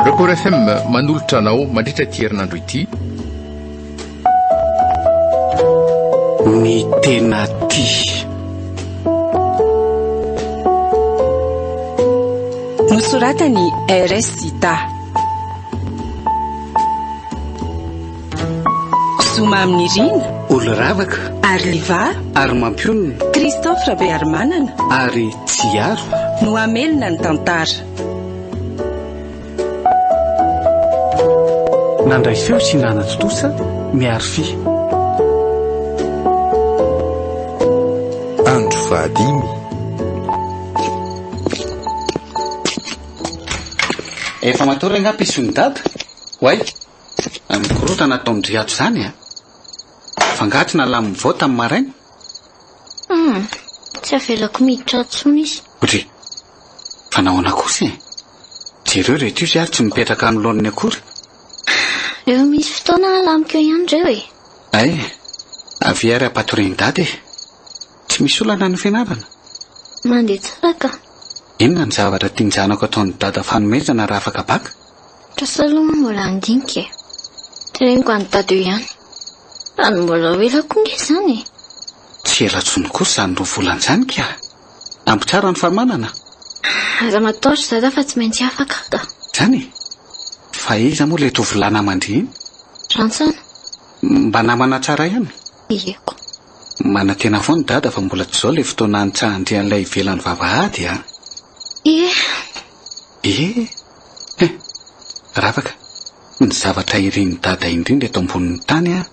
Record FM manolotra anao mandritra ity herinandro ity. Ny tena tia. Nosoratan'i RS Zita. Zoma amin'ny Rina. Olo ravaka. Ary Liva. Ary mampionona. Christophe Rabearimanana. Ary Tsiaro. No hamelona ny tantara. Nandray feo sy nanatontosa Miarify. Andro fahadimy. Efa matory angaha pison'i dada? Oay! Mikorontana ataon-dry ato izany a! Fa angaha tsy nalamin'ny vao tamin'ny maraina? Hum, tsy avelako miditra ato intsony izy. Dry, fa nahoana kosa e? Jereo ireto izy ary tsy mipetraka anoloan'ny akory. Rehefa misy fotoana alamiko eo ihany ireo e. Ay, avia ary ampatorian'i dada e. Tsy misy olana ny fianarana? Mandeha tsara ka. Inona ny zavatra tian-janako ataon'i dada fanomezana raha afaka baka? Trasa aloha mbola handinika e. Teneniko an'i dada eo ihany. Raha ny mbola ho ela koa nge izany e. Tsy ela intsony kosa izany roa volana izany ka. Ampy tsara ny fanomanana? Aza matahotra dada fa tsy maintsy afaka aho ka. Izany e? Fa iza moa ilay tovolahy naman-dry iny? Rantsana. Mba namana tsara ihany? Ieko. Manantena foana Dada fa mbola tsy izao ilay fotoana hanitsahan-dry an'ilay ivelan'ny vavahady a! Ie. Ie? He! Ravaka, ny zavatra irin'i Dada indrindra eto ambonin'ny tany a,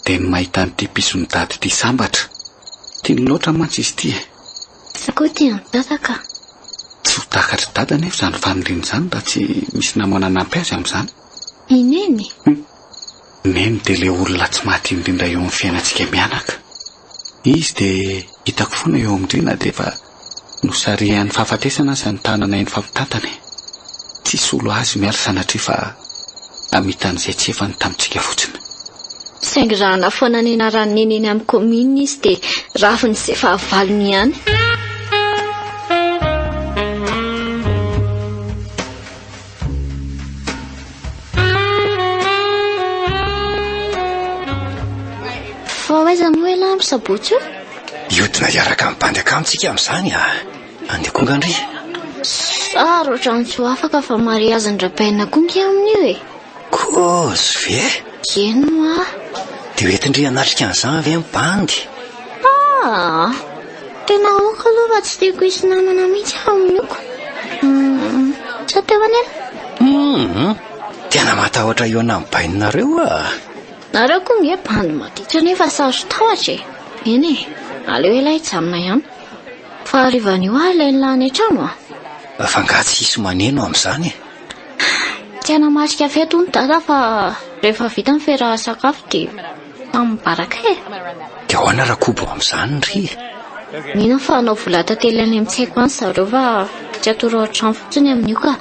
dia ny mahita an'ity pison'i Dada ity sambatra. Tiany loatra mantsy izy ity e! Za koa tia an'i Dada ka! Tsy ho takatr'i Dada anefa izany faniriany izany raha tsy misy namana hanampy azy amin'izany. I Neny? Hum. Neny dia ilay olona tsy maty indrindra eo amin'ny fiainantsika mianaka. Izy dia hitako foana eo amin-dry na dia efa nosarihan'ny fahafatesana aza ny tanana nifampitantana e. Tsy hisolo azy Mialy sanatria fa hamita an'izay tsy efany tamintsika fotsiny. Saingy raha hanafoana ny anaran'i Neny eny amin'ny kaominina izy dia raviny izay fahavalony ihany. Fa ho aiza moa ialahy amin'ny sabotsy io? Hiodina hiaraka amin'ny bandy akama tsika amin'izany a! Andeha koa nga ndry? Sarotra ny tsy ho afaka fa mariazin'i Rabaina koa nge amin'io e! Kozy ve? Eny hoa! Dia ho entin-dry hanatrika an'izany ve ny bandy? Ah! Tena aoka aloha fa tsy tiako hisy namana mihitsy aho amin'io ko. Hum, sao teo anela? Hum, tena matahotra hihaona amin'ny bainareo ah. Nareo koa nge bandy maditra nefa saro-tahotra e. Eny e, aleo elah hijanona ihany. Fa harivan'io aho ilay nilany an-trano ah. Fa angaha tsy hisy maneno amin'izany e? Tsy hanamarika fety hono dada fa rehefa vita ny fiaraha-sakafo dia samy mibaraka e. Dia ahoana Rakobo amin'izany ry? Mino aho fa hanao vola tantely any amin'ny tsy haiko any zareo fa tsy atoro ao an-trano fotsiny amin'io ka.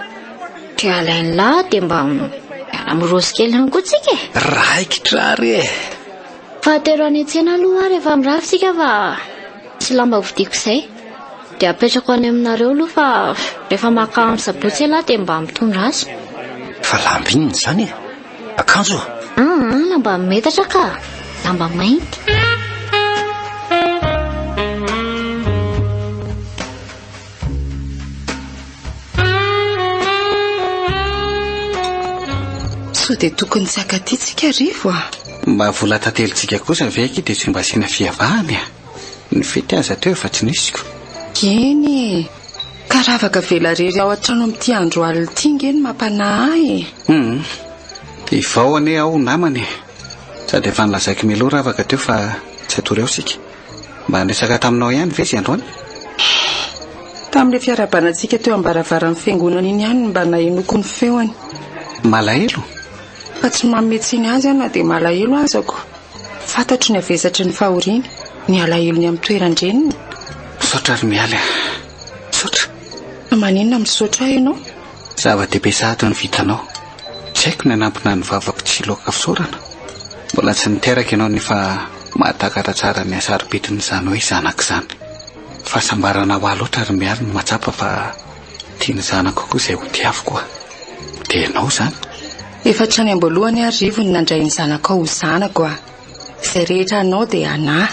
Dia alain'ny lahy dia mba miara-miroso kely ihany koa tsika e. Raikitra ary e! Fa atero any an-tsena aloha aho rehefa mirava isika fa tsy lamba hovidiako izay. Dia apetrako any aminareo aloha fa rehefa maka amin'ny sabotsy ialahy dia mba mitondra azy. Fa lamba inona izany e? Akanjo? Aa, lamba metatra ka! Lamba mainty. Sao dia tokony tsy haka aty tsika Rivo a? Mba vola tantelintsika kosa ve akia dia tsy mba asiana fiavahana e? Ny fety aza teo efa tsy nisy ko. Eny e! Ka ravaka avela rery ao an-trano amin'ity andro alina ity nge no mampanahy ahy e! Hum! Ivao anie aho namana e! Sady efa nolazaiko mialoha ravaka teo fa tsy hatory ao isika. Mba niresaka taminao ihany ve izy androany? Tamin'ilay fiarahabana antsika teo am-baravaran'ny fiangonana iny ihany no mba nahenoako ny feony. Malahelo? Fa tsy manome tsiny azy aho na dia malahelo aza ko. Fantatro ny havesatry ny fahoriany, ny alahelony amin'ny toeran-dreniny. Misaotra ry Mialy a! Misaotra. Fa maninona misaotra ahy ianao? Zava-dehibe sahady ny vitanao. Tsy haiko ny hanampina ny vavako tsy hiloaka fisaorana. Mbola tsy niteraka ianao nefa mahatakatra tsara ny hasarobidin'izany hoe zanaka izany. Fahasambarana ho ahy loatra ry Mialy ny mahatsapa fa tian'ny zanako koa izay hotiaviko aho. Dia ianao izany? Efa hatrany am-boalohany aho Rivo no nandray ny zanakao ho zanako a! Izay rehetra anao dia anà.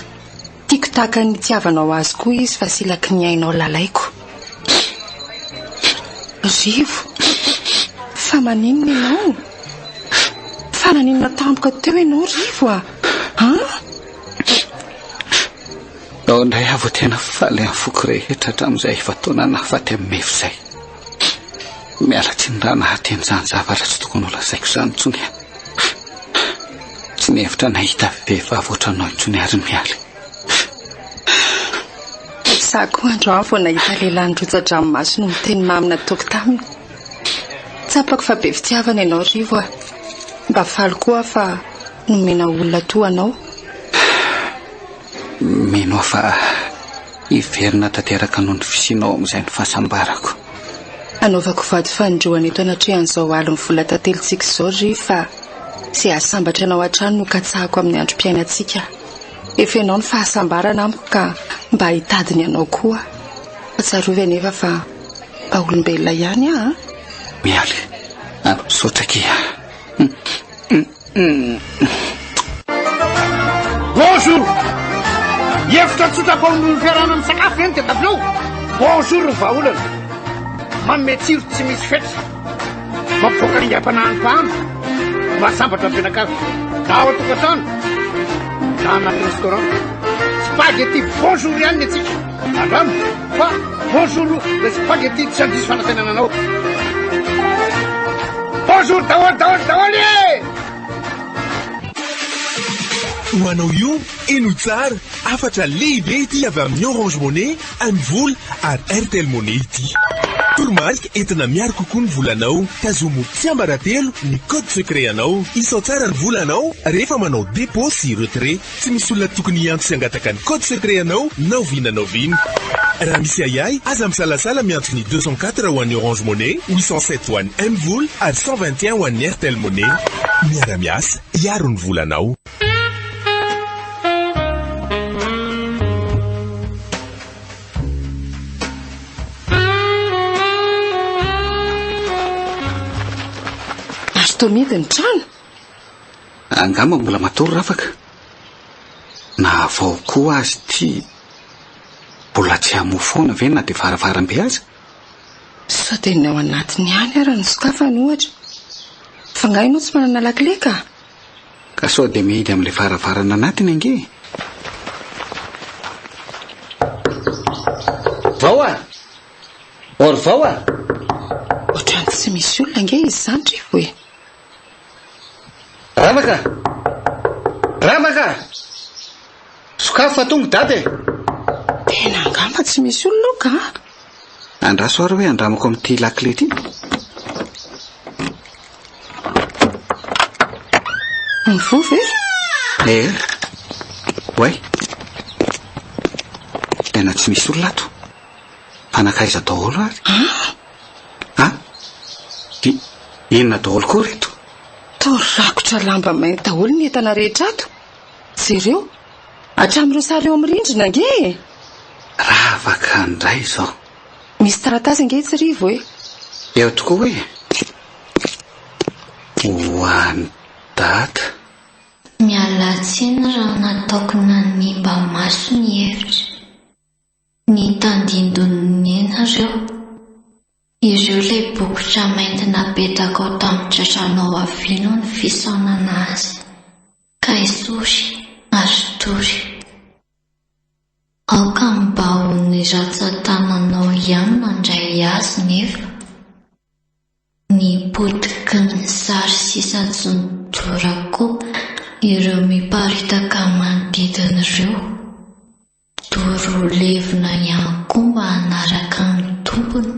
Tiako tahaka ny nitiavanao azy koa izy fa silaky ny ainao lalaiko. Rivo, fa maninona ianao? Fa naninona tampoka teo ianao Rivo a? An? Ao indray aho vao tena faly amin'ny foko rehetra hatramin'izay efa-taona nahafaty an'i Mefy izay. Miala tsiny raha nahateny izany zavatra tsy tokony holazaiko izany intsony aho. Tsy nihevitra nahita vehivavy ohatranao intsony ary Mialy. Za koa androany vao nahita lehilahy nirotsa-dranomaso noho ny teny mamy nataoko taminy. Tsapako fa be fitiavana ianao Rivo a. Mba faly koa aho fa nomena olona toa anao. Mino aho fa hiverina tanteraka noho ny fisianao amin'izay ny fahasambarako. Anaovako vady fanindroany eto anatrehan'izao alin'ny vola tantelintsika izao ry fa izay hahasambatra anao hatrany no katsahako amin'ny androm-piainantsika. Efa ianao ny fahasambarana amiko ka mba hitady ny anao koa. Fa tsarovy anefa fa mba olombelona ihany aho an! Mialy a! Misaotra akia. Bonjour! Hevitra tsotra mpaomby ny fiarahana misakafo ve ny tadiavinao? Bonjour ny vahaolana. Manome tsiro tsy misy fetra. Mampivoaka aingam-panahy ny mpahandro. Mahasambatra ny mpianakavy. Na ao an-tokantrano, na anaty restaurant. Spaghetti bonjour ihany ny antsika. Andramo fa bonjour le spaghetti tsy handiso fanantenana anao. Bonjour daholo daholo daholo e! Ho anao io, henoy tsara, hafatra lehibe ity avy amin'ny Orange Money, MVola ary Airtel Money ity. Toromarika entina miaro kokoa ny volanao. Tazomy ho tsiambaratelo ny code secret anao. Isao tsara ny volanao rehefa manao dépôt sy retrait. Tsy misy olona tokony hiantso sy hangataka ny code secret anao na oviana na oviana. Raha misy ahiahy, aza misalasala miantso ny 204 ho an'ny Orange Money, 807 ho an'ny MVola ary 121 ho an'ny Airtel Money. Miara-miasa, hiaro ny volanao. Ary toa mihidy ny trano? Angamba mbola matory Rafaka. Na vao koa azy ity mbola tsy hamoha foana ve na dia varavarambe aza? Sao dia ny ao anatiny ihany ary no sokafany ohatra. Fa angaha ianao tsy manana lakile ka? Ka sao dia mihidy amin'ilay varavarana anatiny ange e? Vao a! Or vao a! Ohatran'ny tsy misy olona ange izy izany Rivo e! Ravaka! Ravaka! Sokafy fa tonga dada e! Tena angamba tsy misy olona ao ka! Andraso ary hoe andramako amin'ity lakile ity. Mivoha ve? Eh, oay. Tena tsy misy olona ato. Fa nankaiza daholo ary? Ah! Ah! I, inona daholo koa ireto? Toa rakotra lamba mainty daholo ny entana rehetra ato. Jereo, hatramin'ireo sary eo amin'ny rindrina ange e! Ravaka indray izao. Misy taratasy ange etsy Rivo e! Eo tokoa e! Ho an'i Dada. Miala tsiny raha nataoko nanimba maso ny hevitra. Ny tandindon'ny nena reo. Ireo ilay bokotra mainty napetakao tamin'ny tratranao havia noho ny fisaonana azy. Ka esory ary tory. Aoka mba ho ny ratsan-tananao ihany nandray azy nefa. Ny potiky ny sary sisa tsy nodorako ireo miparitaka manodidina ireo. Doro levona ihany koa mba hanaraka ny tompony.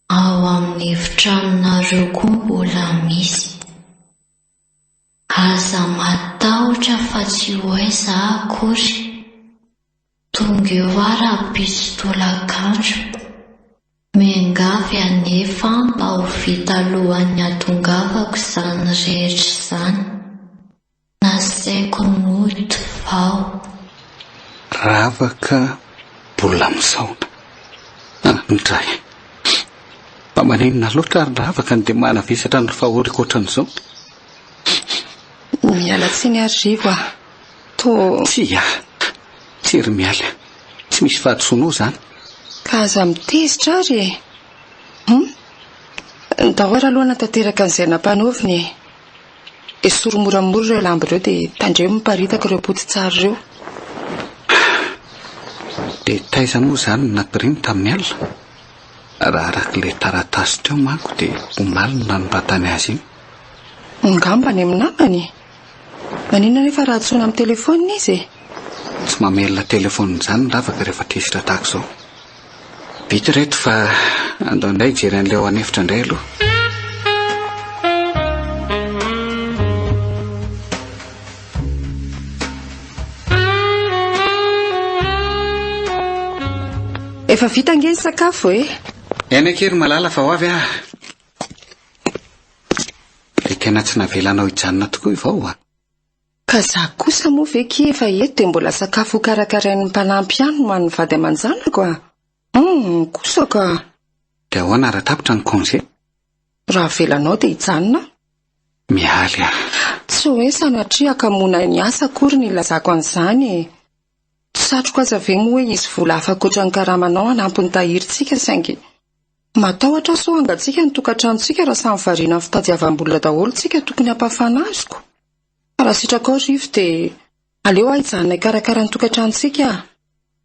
Ao amin'ny efitranonareo koa mbola misy. Aza matahotra fa tsy ho aiza aho akory. Tonga eo aho rahampitso tolakandro. Miangavy anefa mba ho vita alohan'ny hahatongavako izany rehetra izany. Nasaiko nody vao. Ravaka mbola misaona. Andray. Mba maninona loatra ary Ravaka no dia manavesatra ny fahoriako ohatran'izao? Miala tsiny ary Rivo a! Toa. Tsia! Tsia ry Mialy a! Tsy misy fahadisoanao izany. Ka aza mitezitra ary e! Hum! Ndao ary aloha hanatanteraka an'izay nampanaovina e! Esory moramora ireo lamba ireo dia tandremo miparitaka ireo poti-tsary ireo. Dia taiza moa izany no natoriany tamin'ny alina? Raha araka ilay taratasy teo manko dia omaly no nanoratany azy iny. Angamba any amin'ny namany e! Maninona anefa raha antsoina amin'ny telefaonina izy e? Tsy mamelona telefaonina izany ny ravaka rehefa tezitra tahaka izao. Vita ireto fa andao indray hijery an'ilay ao an'efitra indray aloha. Efa vita ange ny sakafo e! Eny akia ry Malala fa ho avy aho. Dia tena tsy navelanao hijanona tokoa i Vao a! Ka za kosa moa ve kia efa eto dia mbola sakafo hokarakarain'ny mpanampy ihany no an'ny vady aman-janako a! Hum, kosa ka! Dia ahoana raha tapitra ny congé? Raha avelanao dia hijanona aho. Mialy a! Tsy hoe sanatria hakamoana ny asa akory ny ilazako an'izany e! Tsy satriko aza ve moa hoe hisy vola hafa ankoatra ny karamanao hanampy ny tahirintsika saingy matahotra aho sao hangatsiaka ny tokantranontsika raha samy variana amin'ny fitadiavam-bola daholo tsika tokony hampafana azoko. Fa raha sitrakao Rivo dia aleo aho hijanona hikarakara ny tokantranontsika a!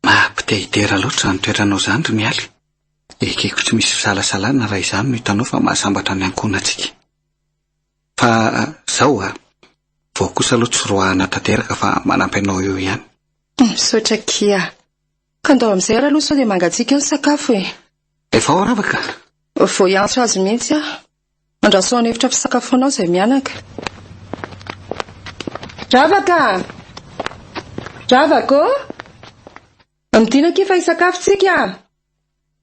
Mampite hidera loatra izany toetranao izany ry Mialy. Ekeko tsy misy fisalasalana raha izany no hitanao fa mahasambatra ny ankohonantsika. Fa zao a, vao kosa aloha tsy roahana tanteraka fa manampy anao eo ihany. Misaotra akia. Ka ndao amin'izay ary aloha sao dia mangatsiaka eo ny sakafo e. Efa ao Ravaka? Vao hiantso azy mihitsy aho. Andraso ao an'efitra fisakafoana ao izay mianaka. Ravaka! Ravaka ô! Midina akia fa hisakafo tsika.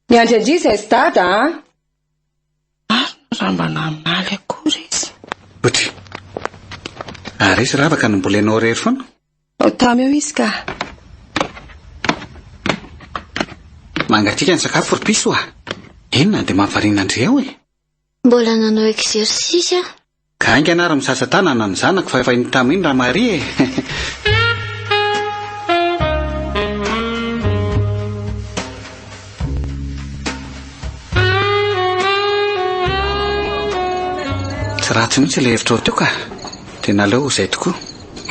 Miandry an-dry izay sy dada a! Marina raha mba namaly akory izy. Botry. Ary izy Ravaka no mbola ianao irery foana? Tamy eo izy ka. Mangatsiaka ny sakafo ry piso a! Inona dia mahavariana an-dry ao e? Mbola nanao exercice aho. Ka haingana ary misasa tanana ny zanako fa efa iny tamy iny Ramaria e! Tsy ratsy mihitsy ilay hevitrao teo ka! Tena aleo ho izay tokoa.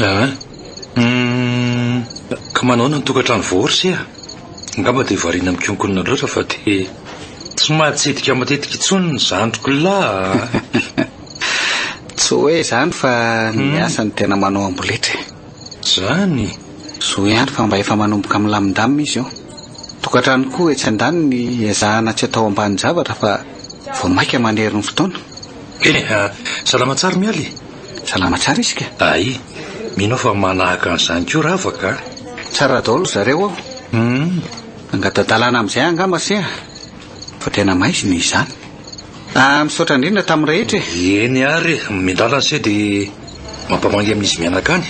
Aa! Humm! Ka manahoana ny tokantrano vao ry se a? Angamba dia variana mikonkonona loatra fa dia tsy mahatsidika matetika intsony ny zandriko lahy a! Tsy hoe izany fa ny asa no tena manao amboletra e! Izany? Zo ihany fa mba efa manomboka milamindamina izy io. Tokantrano koa etsy andaniny ezahana tsy atao ambanin-javatra fa vao mainka manery ny fotoana. Eny e! Salama tsara Mialy e! Salama tsara izy ka. Ay, mino aho fa manahaka an'izany koa Ravaka a! Tsara daholo zareo ao. Hum. Angata-dalàna amin'izay angamba se a! Fa tena maizina izy izany. Ah, misaotra indrindra tamin'ny rehetra e! Eny ary e! Miandalana se dia mampamangy amin'izy mianaka any.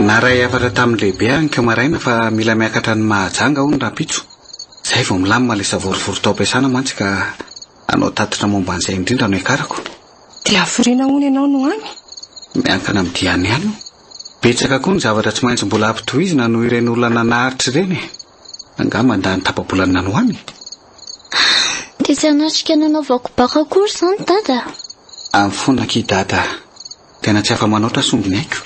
Naharay hafatra tamin'ny lehibe aho ninkeo maraina fa mila miakatra any Mahajanga hono rahampitso. Izay vao milamina ilay savorovoro tao am-piasana mantsy ka hanao tatitra momba an'izay indrindra no hiakarako. Dia hafiriana hono ianao no any? Miankina amin'ny diany ihany io. Betsaka koa ny zavatra tsy maintsy mbola ampitohizina noho ireny olana naharitra ireny e. Angaha mandany tapa-bolana any ho any? Dia tsy hanatrika nanaovako baka akory izany Dada? Amin'ny fona akia Dada a! Tena tsy afa-manoatra somby ny aiko.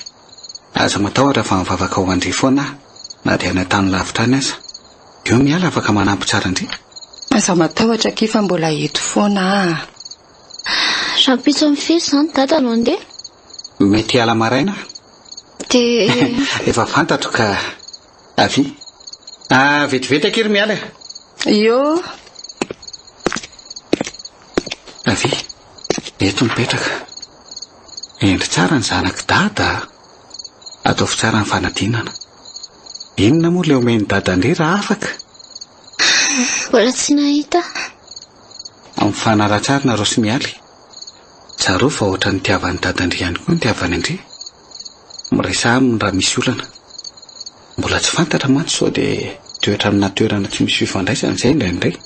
Aza matahotra fa mivavaka ho an-dry foana aho na dia any an-tany lavitra any aza. Eo miala afaka manampy tsara an-dry. Aza matahotra akia fa mbola eto foana aho. Rahampitso amin'ny firy izany Dada no handeha? Mety hiala maraina aho. Dia. Efa fantatro ka. Avia. Ah, vetivety akia ry Mialy a. Io. Avia. Eto mipetraka. Hendry tsara ny zanak'i Dada a. Ataovy tsara ny fanadinana. Inona moa ilay omen'i Dada an-dry raha afaka? Mbola tsy nahita. Mifanaraha tsara nareo sy Mialy. Tsarovy fa ohatran'ny nitiavan'i Dada an-dry ihany koa nitiavany an-dry. Miresaha aminy raha misy olana. Mbola tsy fantatra mantsy sao dia toetra amina toerana tsy misy fifandraisana izay indraindray.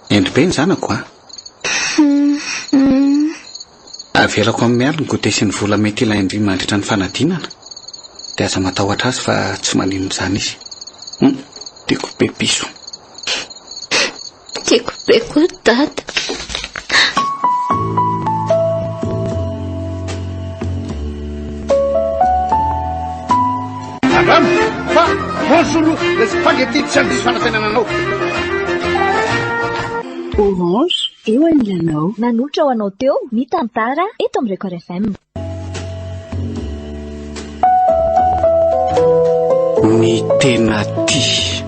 Hendry be ny zanako a! Avelako amin'i Mialy ny goûter sy ny vola mety ilain-dry mandritra ny fanadinana. Dia aza matahotra azy fa tsy maninona izany izy. Hum, tiako be piso. Tiako be koa dada. Andramo fa bonjour le spaghetti tsy handiso fanantenana anao. Orange, eo anilanao. Nanolotra ho anao teo ny tantara eto amin'ny Record FM. Ny tena tia.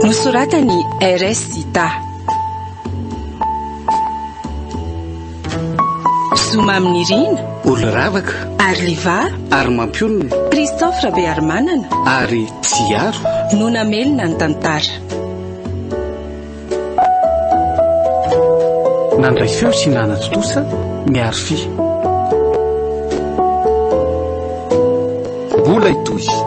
Nosoratan'i RS Zita. Zoma Aminirina. Olo ravaka. Ary Liva. Ary Mampionona. Christophe Rabearimanana. Ary Tsiaro. No namelona ny tantara. Nandray feo sy nanatontosa ny Arfi. Mbola hitohy.